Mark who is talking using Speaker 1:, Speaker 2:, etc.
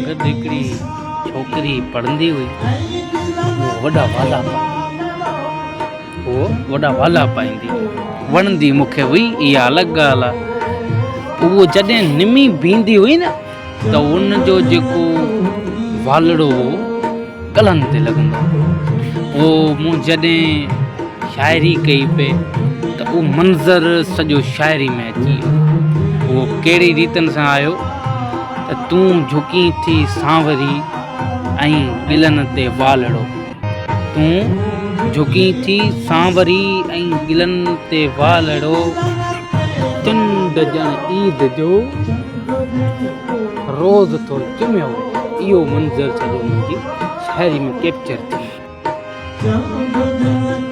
Speaker 1: گڏ هڪڙي ڇوڪري پڙهندي هئي. اهو وڏا والا اهو وڏا والا پائيندي هئي. وڻندي مون کي هئي اها الڳ ڳالهه آهي. اهو جڏهن نمي بيهندي هئي نه ته ان جو جيڪو والڙو هو ڳلن تي لڳندو هو. پوء مون جڏهن شاعري ڪئي پئي ته اهو منظر سڄو شاعري ۾ اچي ويو. اهو ڪهڙي ريتن سان آيو ته تون جهڪين ٿي سانوري ۽ ڳلن تي والڙو. تون جهڪين ٿي سانوري ۽ ڳلن تي والڙو. چنڊ ڄڻ عيد جو روز ٿو چميو وڃي. اهو منظر سڄو منهنجي شاعري ۾ ڪيپچر ٿي ويو.